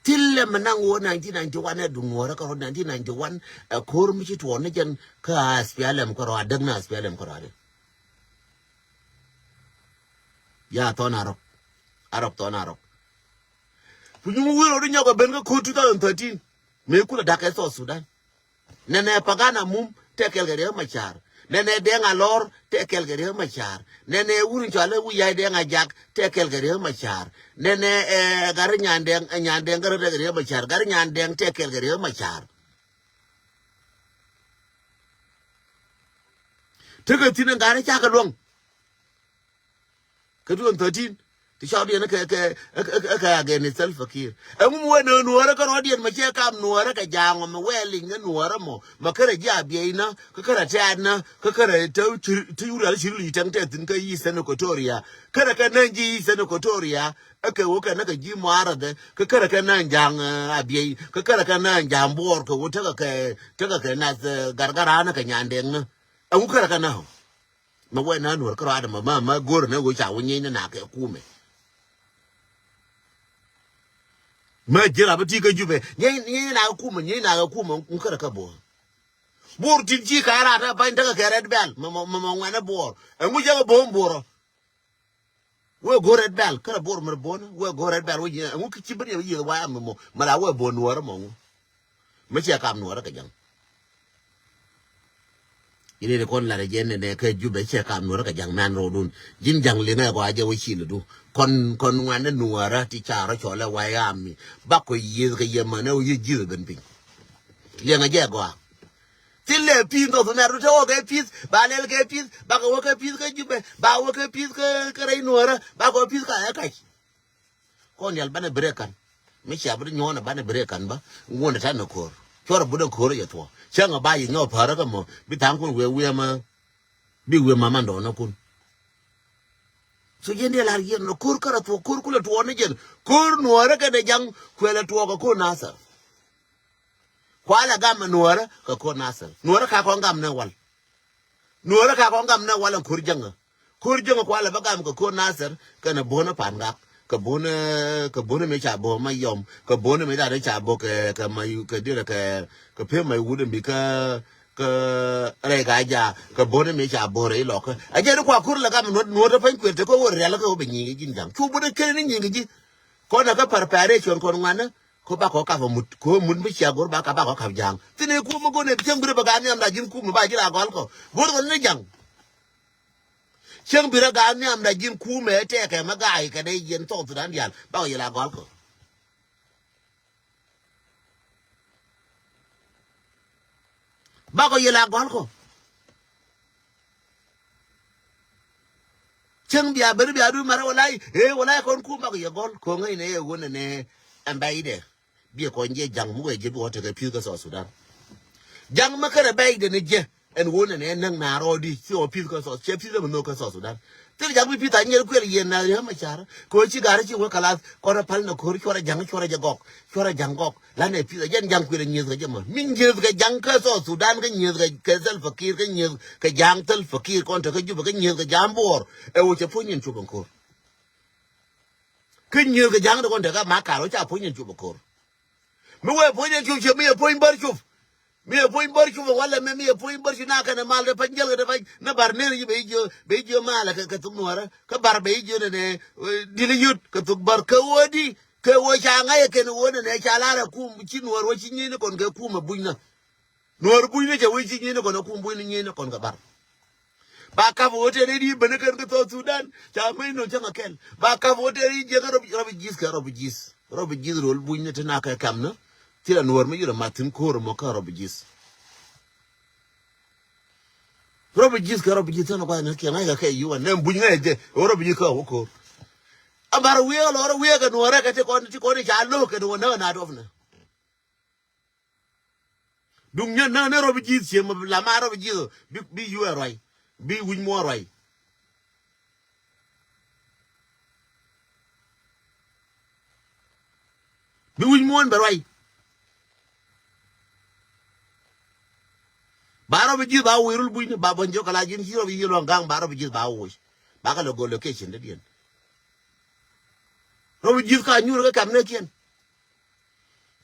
Thilɛ mɛ naŋ wä nineteen ninety-one ɛ duŋ Nuɔrä kɛ rɔ nineteen ninety-one. Ɛ ko̱r mi ci tuɔɔn ni jɛn kä S P L M kɛ rɔ adäk ni S P L M kɛ rɔ adäk. Ya Thɔn Arɔk. Arɔk Thɔn Arɔk. Ku nyuŋ wi̱i̱ rɔ di nyɔk ɛ ben kä ko̱r two thousand thirteen. Mëë kulɛ da̱k ɛ South Sudan. Nɛnɛ Pagana Mum tɛ kɛl kɛ Riek Machar. Nɛnɛ Dɛŋ Alɔr tɛ kɛl kɛ Riek Machar. Nɛnɛ wur in cɔalɛ Wi̱i̱ Yay Dɛŋ Ajak tɛ kɛl kɛ Riek Machar. Nɛnɛ, eh, Gari Nyandɛŋ, eh, Nyandɛŋ Gari tɛ kɛ Riek Machar. Gari Nyandɛŋ tɛ kɛl kɛ Riek Machar. Tekɛ thi̱n in Gari cakɛ luäŋ. Kä twenty thirteen ti cɔwdiɛn kɛ, kɛ, kɛ, kɛ, kɛ against Salva Kiir. Ɛŋu mi wee nä Nuɔrä kä rɔɔdiɛn mɛ cɛ kam Nuɔrä kɛ Jaŋ ɔ mɛ wee liŋ ni Nuɔrä mɔ mɛ kärɛ ji̱ Abiɛy nä kä kärɛ Tɛ̈t nä kä kärɛ te cir, te yur al cir li tɛŋ tɛ thi̱n kä Eastern Equatoria. Kärɛ kɛ nä ji̱ Eastern Equatoria. Ɛ kɛ wä kɛ nä kɛ ji̱ Muaradh kä kärɛ kɛ nä Jaŋ, eh, Abiɛy kä kärɛ kɛ nä Jaŋ Bor kɛ wä tekɛ kɛ, tekɛ kɛ nath, eh, Gargaran kɛ Nyandɛŋ nä. Ɛŋu kärɛ kɛ nä ɔ. Mɛ wɛ na Nuɔr kä rɔadɛ mɛ, mɛ, mɛ go̱rɛ nɛ wä ca wä nyieeny nɛ na kɛ kumɛ. Mɛ ji̱ rap ti kä Jubɛ nyieeny, nyieeny na kɛ kumɛ, nyieeny na kɛ kumɛ ŋu kärɛ kä Bor. Bor tin ci ka rat a bany tekɛ kɛ Red Belt mɛ, mɛ, mɛ, mɛ ŋuɛnɛ Bor. Ɛŋu jɛ kɛ Bor Bor ɔ. Wee go̱r Red Belt kärɛ Bor mɛ Bor nɛ wee go̱r Red Belt wee ji̱ ɛŋu ki ci ben yɛ wee yieth wayam mɛ mɔ mɛ la wee Bor Nuɔrä mɔ ŋu. Mi ciɛ kam Nuɔrä kɛ Jaŋ. Ini ni kɔn lat jɛ nɛ nɛ kɛ Jubɛ ciɛ kam Nuɔrä kɛ Jaŋ mɛn rɔɔdun. Ji̱n Jaŋ liŋɛ kɔ a jɛ wä cil du. Kɔn, kɔn ŋuan ni Nuɔrä ti ca rɔ cɔl ɛ way ami. Bak kɔ yieth kɛ yɛ män ɛ wä yieth ji̱th ben piny. Liŋɛ jɛ gɔaa. Thilɛ pi̱i̱th nhɔth nɛr du te wä kɛ pi̱i̱th ba lɛl kɛ pi̱i̱th ba kɛ wä kɛ pi̱i̱th kɛ Jubɛ ba wä kɛ pi̱i̱th kɛ, kɛ rɛy Nuɔrä ba kɛ wä pi̱i̱th ka ɛ kac. Kɔn yal banɛ break kan. Mi cia bi di nyuɔn banɛ break kan ba. Ŋuɔn tan ni ko̱r. Cuɔr bi di ko̱r yɛ thuɔ. Cäŋ a ba yi nyɔ pärä kä mɔ. Bi thaŋ kun wee wee ma. Bi wee ma man dɔɔn kun. So yɛn di lar yɛn ni ko̱r kärɛ thuɔ ko̱r kulɛ tuɔ ni jɛn. Ko̱r Nuɔrä kɛ ni Jaŋ kuɛlɛ tuɔ kɛ ko̱r Nasir. Kualɛ gam Nuɔrä kɛ ko̱r Nasir. Nuɔrä ka kɔn gam ni wal. Nuɔrä ka kɔn gam nɛ walɛ ko̱r jäŋä. Ko̱r jäŋä kualɛ bä gam kɛ ko̱r Nasir kɛnɛ bo̱nä Pangak. Kɛ bo̱nä, kɛ bo̱nä mëë ca bo̱ Mayɔm. Kɛ bo̱nä mëë ca bo̱ kɛ, kɛ Mayu, kɛ dirɛ kɛ, kɛ Pem Mayut mi kä, kä rɛy ka ja. Kɛ bo̱nä mëë ca bo̱ rɛy lɔkä. A jɛ ni kua ko̱r lɛ gam nuɔ̱t, nuɔ̱t pany kuɛl te kä wä rial kä wä bɛ nyiŋ ji̱n jaŋ. Cu bo̱nä kɛn ni nyiŋ ji̱. Kɔn ɛ kä preparation kɔn ŋuanä. Ko ba kɔ kap mut, ko mut mi cia go̱r ba kap, ba kɔ kap Jaŋ. Thin ɛ kumä go̱r nɛ cäŋ bi rɛ bä gaa nhiam la ji̱n kumä ba ji̱ la gɔl kɔ. Go̱r kɔ ni Jaŋ. Cäŋ bi rɛ gaa nhiam la ji̱n kumä ɛ tɛkɛ mɛ gaa ikɛ dee yɛn thɔɔk Thudan diaal ba kɔ yɛ la gɔl kɔ. Ba kɔ yɛ la gɔl kɔ. Cäŋ bia ben bia du marɛ walay, eh, walay kɔn kum bak yɛ gɔl ko̱ŋä inɛ yɛ wunɛ nɛ ɛn bɛydɛ. Biɛ kɔn jɛ Jaŋ mi wee jɛ bi wä tekɛ pi̱th kä South Sudan. Jaŋ mi kärɛ bɛydɛ ni jɛ. Ɛn wun ɛn ɛ näk na rɔɔdi ci ɔ pi̱th kä South, cɛ pi̱th ɛmɛ nhök kä South Sudan. Thil jak bi pi̱th a nyier kuɛl yɛn na riäm a car kɛ ɣöö ci gar ci wä kalath kɔn a pal na ko̱r cuɔr a ja̱ŋ cuɔr a jɛ gɔk cuɔr a ja̱ŋ gɔk. Lan ɛ pi̱th a jɛn ja̱ŋ kuɛl a nyieth kɛ jɛ mɔ mi nyieth kɛ ja̱ŋ kä South Sudan kä nyieth kɛ Salva Kiir kä nyieth kɛ ja̱ŋ Salva Kiir kɔn te kä Juba kä nyieth kɛ ja̱ŋ Buɔɔr. Ɛ wä cɛ puɔ̱ny in cup in ko̱r. Kä nyieth kɛ ja̱ŋ de kɔn te kä ma kar wä ca puɔ̱ny in cup in ko̱r. Mi wee puɔ̱ny in cup ciɛ mi ɛ puɔ̱ny bär cup. Mi ɛ puɔ̱ny bär cup walɛ mi mi ɛ puɔ̱ny bär cup na kɛn ɛ mal de pany jäl kɛ de pany ni bar ner yi bɛ yi jiö bɛ yi jiö mal kɛ kɛ thuk nuɔrä kä bar bɛ yi jiö nɛ nɛ dili yut kɛ thuk bar kɛ wä di kɛ wä ca ŋa̱c kɛn wä nɛ nɛ ca lar ɛ kum ci nuɔr wä ci nyieni kɔn kɛ kum ɛ buny nä. Nuɔr buny nä cɛ wä ci nyieni kɔn ɛ kum buny nä nyieni kɔn kɛ bar. Ba kap hotel ni di bene ken ke South Sudan. Ca mei no canga kel. Ba kap hotel ni jek rɔbi jis ke rɔbi jis. Rɔbi jis rol buny ni tena ke kam na. Tira nuɔr mi yura matin kor mo ka rɔbi jis. Rɔbi jis ke rɔbi jis tena kwa na kia ngai ka ke yuwa ne buny ngai je. Rɔbi jis ka wokor. Abar wiye lor wiye ke nuɔre ke ti kon ti kon ca lo ke nuɔre na dofna. Duŋ nyɛ näk ni rɔp ji̱th cieŋ mi la ma rɔp ji̱th bi bi yuɛ ruac bi wi̱c muɔ̱ɔ̱n ruac. Bi wi̱c muɔ̱ɔ̱n bɛ ruac. Ba rɔp ji̱th ba wi̱i̱ rul bucni ba bäny jiök kɛ la ji̱n ci rɔp yiëë luɔ̱ŋ ga̱ŋ ba rɔp ji̱th ba woc. Ba kɛ lɛ go̱l location dädiɛn. Rɔp ji̱th ka nyuur kä kam nekiɛn.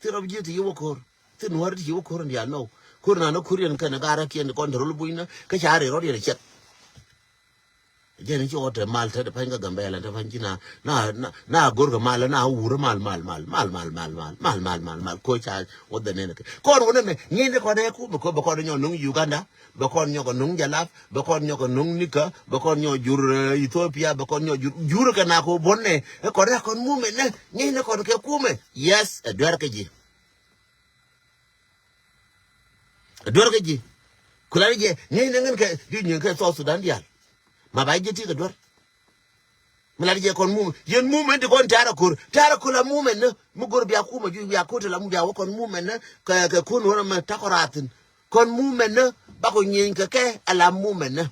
Thi rɔp ji̱ ti yi wä ko̱r. Thi nuɔ̱ɔ̱r ti yi wä ko̱r in diaal nɔw. Ko̱r na ni ko̱r yɛn kɛn gaarä kiɛn kɔn te rol bunyni kä ca ri rɔt yɛn cɛk. Jɛn ci ɣɔt te mal te de pany kä Gambɛla te pany ci na na na na go̱r kɛ mal na wurä mal mal mal mal mal mal mal mal mal mal mal ko̱ ca ɣɔt dhɛ nɛn kɛ kɔn wä nɛmɛ ŋi̱n ni kɔn ɛ kumɛ ko̱ bɛ kɔn nyɔ nuŋ Uganda. Bɛ kɔn nyɔk a nuŋ Jalap, bɛ kɔn nyɔk a nuŋ Nika, bɛ kɔn nyɔk jur eh, Ethiopia, bɛ kɔn nyɔk jur jur kɛ na ko buɔ̱n nɛ. Ɛ kɔn rɛ kɔn mumɛ nɛ, nyɛ nɛ kɔn kɛ kumɛ. Yes, ɛ duer kɛ ji̱. Ɛ duer kɛ ji̱. Kula ni jɛ, nyɛ nɛ ŋɛn kɛ, di nyɛ kɛ South Sudan dial. Ma ba jɛ ti kɛ duer. Mi lat jɛ kɔn mumɛ. Yɛn mumɛ ti kɔn tara kor. Tara kor la mumɛ ni. Mi gor bia kumɛ ju bia kor ti la mu bia wä kɔn mumɛ ni. Kɛ kɛ kun wä na mɛ takɔ ratin. Kɔn mumɛ ni. Bakɔ nyieeny kɛ kɛ ala mumɛ ni.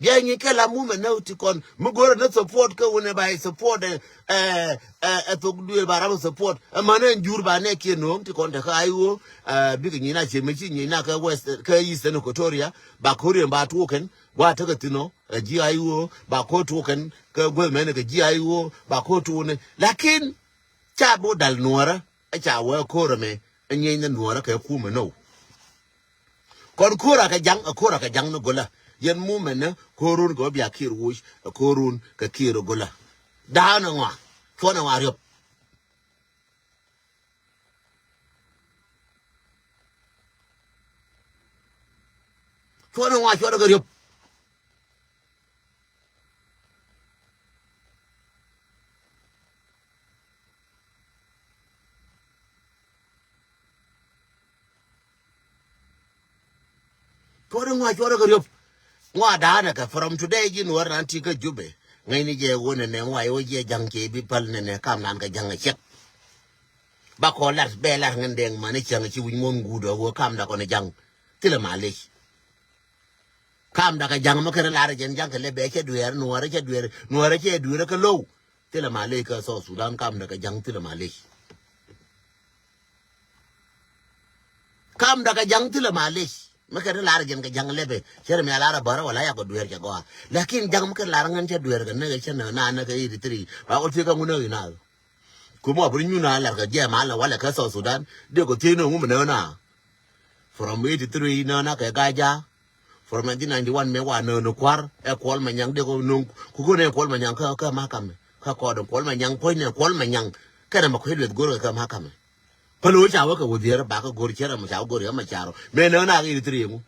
Bia nyieeny kɛ la mumɛ ni ti kɔn. Mi gor ni support kɛ wunɛ ba support ɛ ɛ ɛ thok duel ba rap support. Ɛ mani ɛn jur ba nɛ kiɛ no̱o̱ŋ ti kɔn tɛ kä I O. Ɛ bikɛ nyieeny na cɛ mi ci nyieeny na kɛ West kɛ Eastern Equatoria. Ba kor yɛn ba tuɔkɛn. Gua tekɛ thin ɔ ɛ ji̱ I O ba ko̱ tuɔkɛn kɛ guäth mɛn kɛ ji̱ I O ba ko̱ tuɔkɛn. Lakin ca bi wä dal nuɔrä ɛ ca wä ko̱r ɛmɛ ɛ nyieny ni nuɔrä kɛ kumɛ now. Kɔn ko̱r akɛ jaŋ ɛ ko̱r akɛ jaŋ ni go̱lä. Yɛn mumɛ ni ko̱run kɛ wä bia kiɛr woc ɛ ko̱run kɛ kiɛr go̱lä. Da̱a̱n ɛ ŋɔa cuɔn ɛ ŋɔa riɔp. Cuɔn in ŋuan cuɔt kɛ riöp. Cuɔt in ŋuan cuɔt kɛ riöp. Ŋuan da̱a̱n ɛ kɛ from today ji̱n wär nan ti kä Jubɛ. Ŋäcni jɛ wä nɛnɛ ŋuan i̱ wä jiɛ ja̱ŋ cɛ i̱ bi päl nɛnɛ kam nan kɛ ja̱ŋ ɛ ciɛk. Ba kɔ lat bɛ lat ŋän dɛŋ mani cäŋ ci wi̱c muɔ̱n guut ɛ wä kamda kɔn ja̱ŋ. Thilɛ malec. Kamda kɛ ja̱ŋ mi kɛn lar jɛn ja̱ŋ kɛ lɛ bɛ cɛ dueer nuɔrɛ cɛ dueer nuɔrɛ cɛ dueer kɛ low. Thilɛ malec kɛ South Sudan kamda kɛ ja̱ŋ thilɛ malec. Kamda kɛ ja̱ŋ thilɛ malec. Mi kɛn lar jɛn kɛ ja̱ŋ lɛ bɛ cɛ rɛ mi a lar a bärä wala yak kɛ dueer cɛ gɔaa. Lakin ja̱ŋ mi kɛn lar ŋän cɛ dueer kɛ näk cɛ näk na näk kɛ eighty three ba kɔ thiek kɛ ŋun näk inaath. Kumɛ wa bi nyun a lar kɛ jiɛɛm a lɛ walɛ kɛ South Sudan. Dee kɔ thiec ni ŋu mi nöö na. From eighty three nöö na kɛ Gaja. From nineteen ninety one mɛ wa nöö ni kua̱r ɛ Kuɔl Manyaŋ dee kɔ no̱o̱ŋ kukun ɛ Kuɔl Manyaŋ kä kä makamɛ kä kɔɔdɛ Kuɔl Manyaŋ puɔ̱ny ni Kuɔl Manyaŋ. Kɛnɛ ma kuec lueth go̱r kɛ kä makamɛ. Päl ɣöö ca wä kɛ wä dhier ba kä go̱r cɛrɛ ma ca wä go̱r yɛ ma carɔ mɛ nöö na kɛ eighty three ŋu.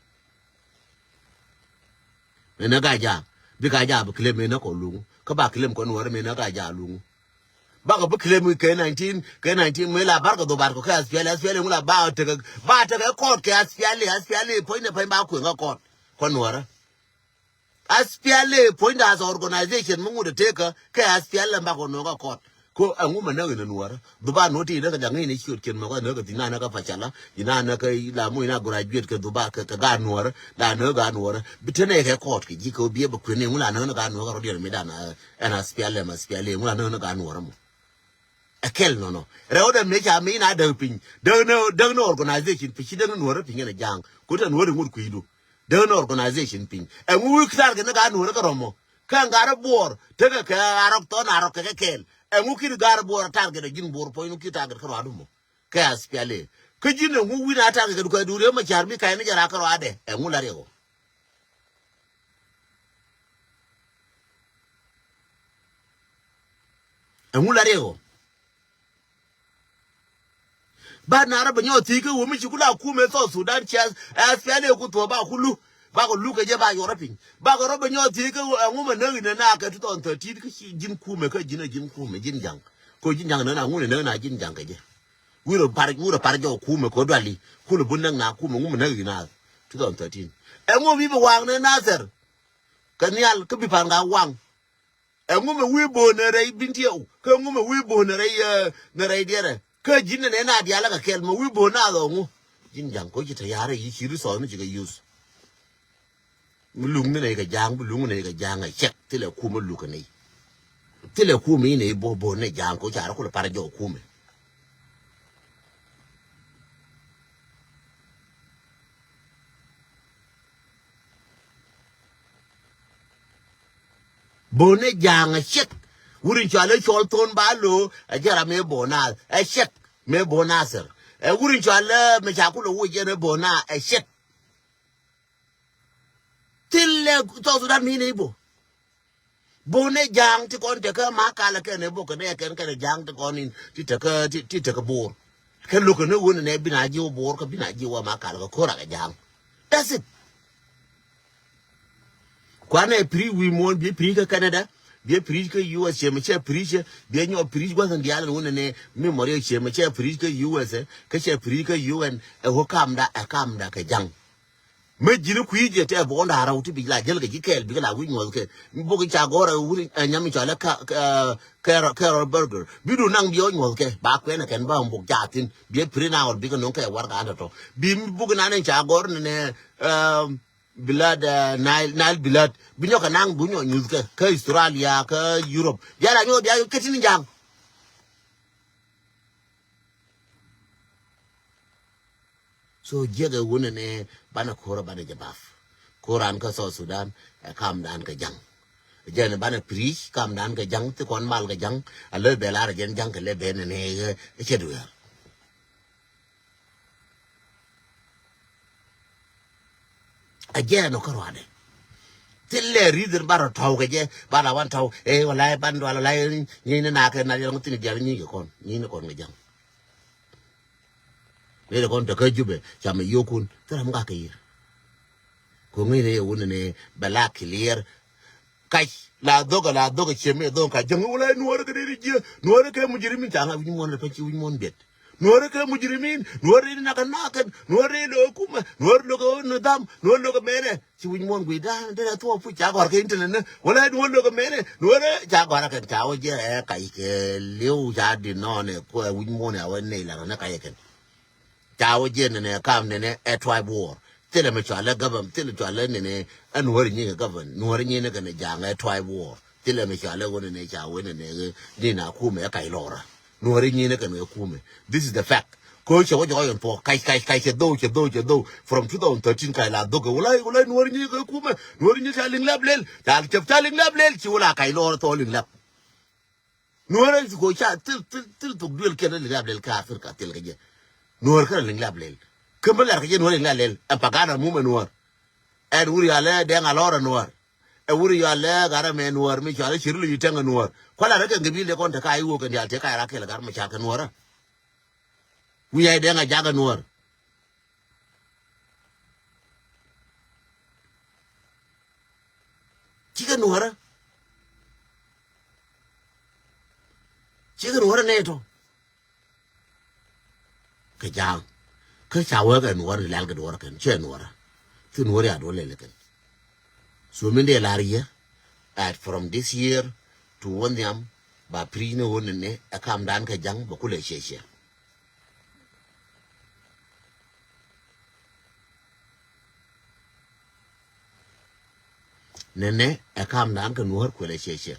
Mënä Gaja bi Gaja bi claim mënä kɔ luŋ kä ba claim kɔ nuɔrɛ mënä Gaja luŋ. Bakɔ bi claim kɛ nineteen kɛ nineteen mëë la bar kɔ dhɔ bar kɔ kɛ S P L A, S P L A ŋu la ba tekɛ ba tekɛ kɔɔt kɛ S P L A, S P L A puɔ̱ny ni pɛny ba kueŋ kɛ kɔɔt kɔ nuɔrɛ. S P L A puɔ̱ny da as a organization mi ŋut ɛ tekä kɛ S P L A bakɔ nuɔ̱ŋ kɛ kɔɔt. Ko ɛŋu mɛ näk inɛ nuɔrä? Dhuba nuɔr ti inɛ kɛ jaŋ inɛ ciöt kiɛn mɛ kɔ inɛ kɛ thi̱n na inɛ kɛ pacala. Inɛ inɛ kɛ la mu inɛ graduate kɛ dhuba kɛ, kɛ gaat nuɔrä. La inɛ gaat nuɔrä. Bi tenɛ kɛ kɔɔt kɛ ji̱ kɛ bi ɛ bɛ kuɛn inɛ ŋu la inɛ inɛ gaat nuɔrä kɛ rɔ diɛn mi dan, eh, ɛn a spial ɛm a spial inɛ ŋu la inɛ inɛ gaat nuɔrä mɔ. Ɛ kɛl nɔnɔ. Rɛw dɛ mëë ca mi na däk piny. Däk ni, däk ni organization piny, ci däk ni nuɔrä piny kɛnɛ ja̱a̱ŋ. Ku te nuɔrä ŋut kui̱du. Däk ni organization piny. Ɛŋu wi̱i̱ target ni gaat nuɔrä kä rɔmɔ. Kä ŋa̱rä buɔɔr. Tekɛ kɛ arɔk thɔn arɔk kɛ kɛ kɛl. Ɛŋu ki̱n gaat buɔɔr target ɛ ji̱n buɔɔr puɔ̱ny nu ki̱n target kä ruaadu mɔ. Kɛ a spial ɛ. Kä ji̱n ɛŋu wi̱n a target kɛ dukɛ duuri ɛ ma ca̱r mi ka̱y ni jɛ rak kä ruaadɛ. Ɛŋu la riɛk ɔ. Ɛŋu la riɛk ɔ. Ba na rɔ bɛ nyɔk thiec kä wä mi ci ku la kumɛ South Sudan ciɛ, eh, S P L A ku thuɔ̱k ba ku lu. Ba ku lu kɛ jɛ ba yuɔrɛ piny. Ba kɛ rɔ bɛ nyɔk thiec kä wä ɛŋu mɛ näk inɛ na kɛ two thousand thirteen kä ci ji̱n kumɛ kä ji̱n ɛ ji̱n kumɛ ji̱n ja̱ŋ. Ko ji̱n ja̱ŋ näk na ŋun ɛ näk na ji̱n ja̱ŋ kɛ jɛ. Wi̱rɛ par, wi̱rɛ par jɔk kumɛ kɛ duali. Kulɛ bun näk na kumɛ ŋu mɛ näk inɛ two thousand thirteen. Ɛŋu mi bɛ waŋ ni Nasir. Kɛ nhial kä bi pan ka waŋ. Ɛŋu mɛ wi̱i̱ bo̱o̱n ɛ rɛy bin tiɛw. Kä ɛŋu mɛ wi̱i̱ bo̱o̱n ɛ rɛy, eh, ni rɛy diɛrɛ. Kä ji̱n nɛ nɛ na dialä kɛ kɛl mɛ wi̱i̱ bo̱o̱n na dhɔ ŋu. Ji̱n ja̱ŋ ko̱ ci te ya̱rä yi ci ri sɔɔth ni ci kɛ yuth. Mi luŋ ni nɛ kɛ ja̱a̱ŋ, bi luŋ ni nɛ kɛ ja̱a̱ŋ ɛ cɛk. Thilɛ kumɛ luk kɛ nɛy. Thilɛ kumɛ inɛ i̱ bo̱o̱ bo̱o̱n ni ja̱a̱ŋ ko̱ ca rɔ kulɛ par jɔk kumɛ. Bo̱o̱n ni ja̱a̱ŋ ɛ cɛk. Wur in cɔal ɛ cɔl thon ba lo̱o̱ ɛ jɛ ram ɛ bo̱o̱n na ɛ cɛk. Mëë bo̱o̱n Nasir. Ɛ wur in cɔal ɛ mɛ ca kulɛ woc jɛn ɛ bo̱o̱n na ɛ cɛk. Thilɛ South Sudan mi ni i̱ bo̱o̱. Bo̱o̱n ni ja̱a̱ŋ ti kɔn tekä ma kalɛ kɛn ɛ bo̱o̱ kɛn ɛ kɛn kɛn ɛ ja̱a̱ŋ ti kɔn in ti tekä ti, ti tekä bo̱o̱r. Kɛ lo̱k kɛn ɛ wun nɛ bi na ji̱ wä bo̱o̱r kä bi na ji̱ wä ma kalɛ kɛ ko̱r akɛ ja̱a̱ŋ. That's it. Kuanɛ preach wi̱i̱ muɔ̱ɔ̱n, biɛ preach kä Canada, biɛ preach kä U S, ciɛ mɛ cɛ preach, biɛ nyɔ preach gua̱th in diaal in wun nɛ memory, ciɛ mɛ cɛ preach kä U S, kä cɛ preach kä U N, ɛ wä kamda, ɛ kamda kɛ ja̱ŋ. Mä ji̱n kui̱ jɛ tɛ buɔ̱n da̱a̱ rɛw ti bi la jäl kɛ ji̱ kɛɛl bikɛ la wi̱c nyuɔ̱th kɛ. Buk ca gɔ̱r ɛ wur ɛ nyam in cɔal ɛ ka, ka, Carol, Carol Berger. Bi du naŋ bi ɔ nyuɔ̱th kɛ ba kuɛn ɛ kɛn ba buk ca thi̱n. Bi ɛ print out bikɛ no̱ŋ kɛ warɛga an tɔ̱tɔ̱. Bi buk nan in ca gɔ̱r ni nɛ, eh, blood, eh, Nile, Nile blood. Bi nyɔk kɛ naŋ bi nyɔk nyuth kɛ kä Australia kä Europe. Bia la nyuɔ̱th bia kä tin ja̱a̱ŋ. So jiɛk ɛ wunɛ ni banɛ ko̱r ɛ banɛ jɛ baf. Ko̱r an kä South Sudan ɛ kamdan kɛ ja̱ŋ. Jɛn ɛ banɛ preach kamdan kɛ ja̱ŋ, thi kɔn mal kɛ ja̱ŋ. A lɛ bɛ lar ɛ jɛn ja̱ŋ kɛ lɛ bɛ ni ni ɛ cɛ duɛɛr. A jɛn ɔ kä ruadɛ. Thilɛ reason ba rɔ tɔw kɛ jɛ, ba la wan tɔw, eh, walay ban dual walay, nyi ni nakɛ na yɛn ŋutin dial nyi kɛ kɔn, nyi ni kɔn kɛ ja̱ŋ. Ni de kɔn te kä Jubɛ, ca mɛ yokun, thilɛ mi ka kɛ yir. Ko ŋi̱n ni yɛ wun ni bɛ la clear. Kac, la dhok, la dhok, ciɛ mɛ dhok ka ja̱ŋ, walay nuɔr kɛ dee di jiɛ, nuɔr kɛ mujrimin ca ŋa wi̱c muɔn rɛ pɛ ci wi̱c muɔn biɛt. Nuɔr kɛ mujrimin, nuɔr ri nak nak kɛn, nuɔr ri lo kumɛ, nuɔr lo kɛ nidam, nuɔr lo kɛ mɛnɛ. Ci wi̱c muɔn gui da, dee tuɔ puc ca gɔr kɛ internet ni. Walay nuɔr lo kɛ mɛnɛ, nuɔr ca gɔr kɛn ca wä jɛ ɛ kac kɛ liw ca di nɔnɛ kuɛ wi̱c muɔn ya wä ney la kɛ ni kac kɛn. Ca wä jiɛn nɛnɛ kam nɛnɛ ɛ tribe war. Thilɛ mi cɔalɛ government, thilɛ cɔalɛ nɛnɛ ɛ nuɔri nyi kɛ government, nuɔri nyi ni kɛnɛ ja̱a̱ŋ ɛ tribe war. Thilɛ mi cɔalɛ wä nɛnɛ ca wä nɛnɛ ni na kumɛ ɛ kac lɔra. Nuɔri nyi ni kɛnɛ kumɛ. This is the fact. Ko cɛ wä jɔk yɛn puɔ kac kac kac cɛ dhow cɛ dhow cɛ dhow. From two thousand thirteen kac la dhok kɛ wulai wulai nuɔri nyi kɛ kumɛ. Nuɔri nyi ca liŋ lap lel. Ca liŋ lap lel ci wula kac lɔra thɔ liŋ lap. Nuɔrä ci ko ca thil, thil, thil thuk duel kiɛn liŋ lap lel kä Africa thil kɛ jɛ. Nuɔr kärɛ liŋ lap lel. Kä mi lar kɛ jɛ nuɔr liŋ lap lel. Ɛn pagana mumɛ nuɔr. Ɛn wuri yalɛ dɛŋ a lɔrɛ nuɔr. Ɛ wuri yalɛ garɛ mɛ nuɔr mi cɔalɛ ciri lo yi tɛŋɛ nuɔr. Kualɛ rɛ kɛ ŋɛ bi lɛ kɔn te ka iwok kɛn dial te ka ira kɛl gar mɛ ca kɛ nuɔrä. Wi̱i̱ yay dɛŋ a jakɛ nuɔr. Cikɛ nuɔrä. Cikɛ nuɔrä nɛy tɔ. Kɛ ja̱a̱ŋ. Kä ca wee kɛ nuɔrä ni lɛl kɛ duɔrä kɛn cɛ nuɔrä. Ci nuɔrä ya duɔrä lɛl kɛn. So min dee lar yɛ. At from this year to wä nhiam. Ba piri̱c ni ɣöö nɛnɛ ɛ kamdan kɛ ja̱ŋ bɛ kulɛ ciɛ ciɛ. Nɛnɛ ɛ kamdan kɛ nuɔ̱ɔ̱r kuɛlɛ ciɛ ciɛ.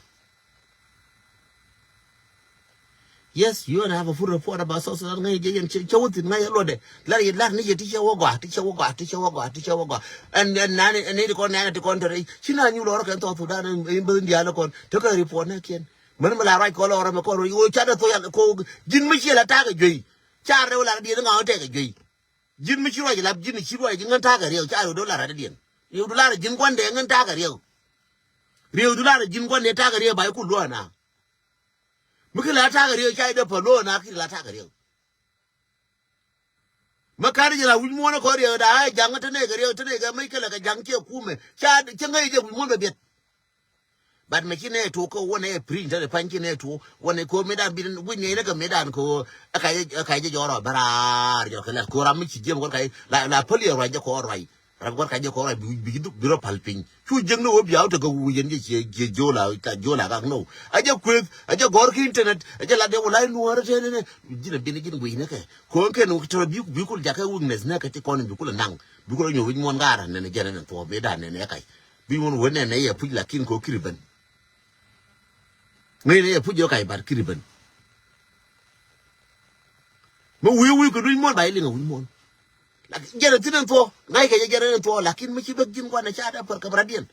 Yes, you and I have a full report about South Sudan. Ŋäc jɛ yɛn cɛ wä thi̱n ŋa̱c yɛ luɔtdɛ. Lar yɛ lar ni yɛ ti cɛ wä gɔaa, ti cɛ wä gɔaa, ti cɛ wä gɔaa, ti cɛ wä gɔaa. Ɛn ɛn nani ɛn ni ti kɔn nɛn ti kɔn te rɛy ci na nyu lɔr kɛn South Sudan ɛn bäth diaal kɔn te kɛ report nɛ kiɛn. Män mi la ruac kɔ lɔr mɛ kɔn rɛy wä ca dɛ thok yal kɔ ji̱n mi ciɛ la ta̱a̱ kɛ juey. Ca rɛw la diɛn ŋa̱ wä tɛk kɛ juey. Ji̱n mi ci ruac lap ji̱n ci ruac ji̱n ŋän ta̱a̱ kɛ riɛw ca rɛw dee la rat diɛn. Rɛw du lar ji̱n gua̱ndɛ ŋän ta̱a̱ kɛ riɛw. Rɛw du lar ji̱n gua̱ndɛ ta̱a̱ kɛ riɛw ba i̱ ku luɔ̱ɔ̱na. Mi ki la ta̱a̱ kɛ riɛw ca i̱ dee pä luɔ̱ɔ̱na ki la ta̱a̱ kɛ riɛw. Mä ka̱n jɛ la wi̱c muɔ̱ɔ̱n kɔn riɛk da̱a̱ ja̱ŋ te nɛy kɛ riɛk te nɛy kɛ mäc kɛ lɛ kɛ ja̱ŋ ciɛ kumɛ ca cä ŋäc jɛ wi̱c muɔ̱ɔ̱n bɛ biɛt. But mɛ ci nɛy tuɔɔk kä wä nɛy piri̱ny te pa̱ny ci nɛy tuɔɔk wä nɛy ko̱r mëëdan bi wi̱c nɛy ni kɛ mëëdan kɛ ɣöö ɛ kac ɛ kac jɛ jɔɔr ɔ bɛ raar jɔɔr kɛ lɛl ko̱r ram mi ci jiɛm kɔn kac la la päl yɛ ruac jɛ kɔn ruac. Ram kuat ka jɛ kɔn rɔ bi bi bi rɔ pal piny. Cu jiäk ni wä biaw tekɛ wi̱i̱ yɛn jɛ cie cie jola ka jola kak no. A jɛ kueth a jɛ gɔr ki internet a jɛ lat de wala nuɔrɛ tɛn ne. Ji̱n a bin ji̱n wi̱i̱ ne kɛ kɔn kɛn tɔrɔ bi bi kul jakɛ weakness ne kɛ ti kɔn bi kul naŋ bi kul nyɔ wi̱i̱ muɔn gara ne ne jɛ ne ne thuɔ bi da ne ne kac. Bi wun wä ne ne yɛ puc lakin kɔ kiri ben. Ŋäcnɛ yɛ puc yɛ kac bar kiri ben. Mä wi̱i̱ wi̱i̱ kɛ duc muɔ̱n ba yɛ liŋ a wi̱i̱ muɔ̱n. Lakin jɛn a thi̱n ɛn thuɔ̱k ŋa̱ckɛ jɛ jɛn ɛn thuɔ̱k lakin mä ci bäk ji̱n gua̱n ɛ ca dee päl kɛ bɛ radiɛn.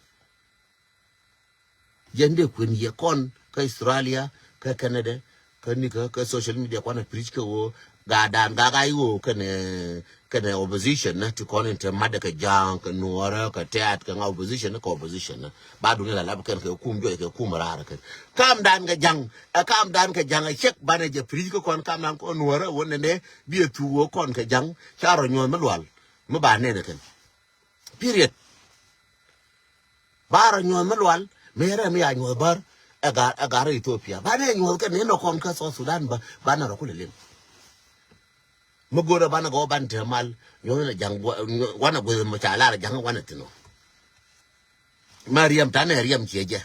Jɛn dee kuën yɛ kɔn kä Australia kä Canada kä nikä kä social media kuan a preach kɛ ɣöö gaatdan gak a i̱ ɣöö kɛnɛ kɛnɛ opposition ni ti kɔn in te mat kɛ ja̱a̱ŋ kɛ nuɔɔrä kɛ tɛ̈t kɛ ŋa opposition ni kɛ opposition ni. Ba duŋ in la lap kɛn kɛ kum juɔc kɛ kum raar kɛn. Kamdan kɛ ja̱ŋ ɛ kamdan kɛ ja̱ŋ ɛ cɛk banɛ jɛ preach kä kɔn kamdan kɔn nuɔɔrä wä nɛnɛ bi ɛ thuk wä kɔn kɛ ja̱ŋ ca rɔ nyuɔ̱th mi lual mi ba nɛn kɛn. Period. Ba rɔ nyuɔ̱th mi lual mi rɛ mi ya nyuɔ̱th bär ɛ gar ɛ gar Ethiopia banɛ nyuɔ̱th kɛn ni nɔ kɔn kä South Sudan ba banɛ rɔ kulɛ liŋ. Mi go̱o̱rä banɛ gɔw banɛ te mal nyuɔ̱th ni ja̱ŋ wanɛ gueth mi ca lar ja̱ŋ wanɛ thi̱n ɔ. Ma riɛm tanɛ riɛm ciɛ jɛ.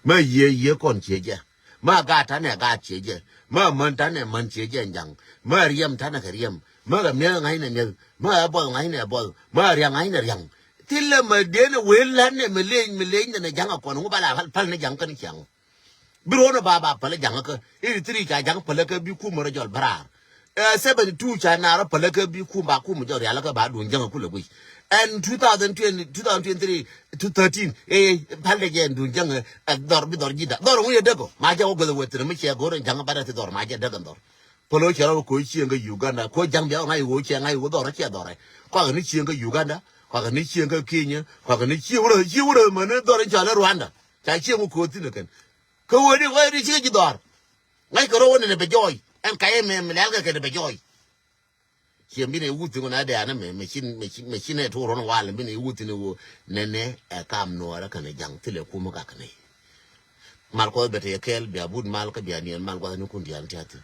Ma yiëë yiëë kɔn ciɛ jɛ. Ma gaat tanɛ gaat ciɛ jɛ. Ma män tanɛ män ciɛ jɛ ja̱ŋ. Ma riɛm tanɛ kɛ riɛm. Ma kɛ miɛth ŋa̱cnɛ miɛth. Ma ɛ buɔth ŋa̱cnɛ buɔth. Ma riaŋ ŋa̱cnɛ riaŋ. Thilɛ ma dieen ɛ weel lät nɛ mi leny mi leny nɛ nɛ ja̱ŋ a kɔn ŋu bala pal ni ja̱ŋ kɛn ciaŋ. Bi ro̱o̱n ɛ ba ba päl ja̱ŋ kä eighty three ca ja̱ŋ päl kä bi kumä rɔ jɔl bäraar. Ɛ seventy two ca naar ɔ päl kä bi kum ba kum jɔl rial kä ba duun jäŋ kulɛ guic. Ɛn two thousand twenty, two thousand twenty-three to thirteen ɛ päl dɛ jɛ ɛn duun jäŋ ɛ dhɔr bi dhɔr ji̱da dhɔr ŋu yɛ däk ɔ ma jɛ wä gueth ɛ wethin mi ciɛ go̱r ɛn ja̱ŋ ba dɛ ti dhɔr ma jɛ däk ɛn dhɔr. Päl ɔ cɛ rɔ wä ko̱ cieŋ kä Uganda ko̱ ja̱ŋ bia ɔ ŋa̱c wä cɛ ŋa̱c wä dhɔr ɔ ciɛ dhɔr ɛ kɔakɛ ni cieŋ kä Uganda kɔakɛ ni cieŋ kä Kenya kɔakɛ ni cieŋ wä rɛ cieŋ wä rɛ män dhɔr ɛn cɔal ɛ Rwanda. Ca cieŋ wä ko̱ thi̱n ɛ kɛn. Kä wee di wee di cikɛ ji̱ dhɔr. Ŋa̱ckɛ rɔ wä nɛnɛ bɛ jɔɔy ɛn kayɛ mɛ mɛ lɛlkɛ kɛnɛ bɛ jɔɔy. Ciɛ binɛ iwuth thi̱n ŋun a dɛ̈ɛ̈n ɛmɛ mɛ cin mɛ cin mɛ cin ɛ tuɔr rɔn wal binɛ iwuth thi̱n iwuth nɛnɛ ɛ kam nuɔɔrä kɛnɛ ja̱ŋ thilɛ kumä kakɛ nɛy. Mal kuɔth bɛ te yɛ kɛɛl bia but mal kä bia niɛn mal gua̱thnikun diaal tia̱thi̱n.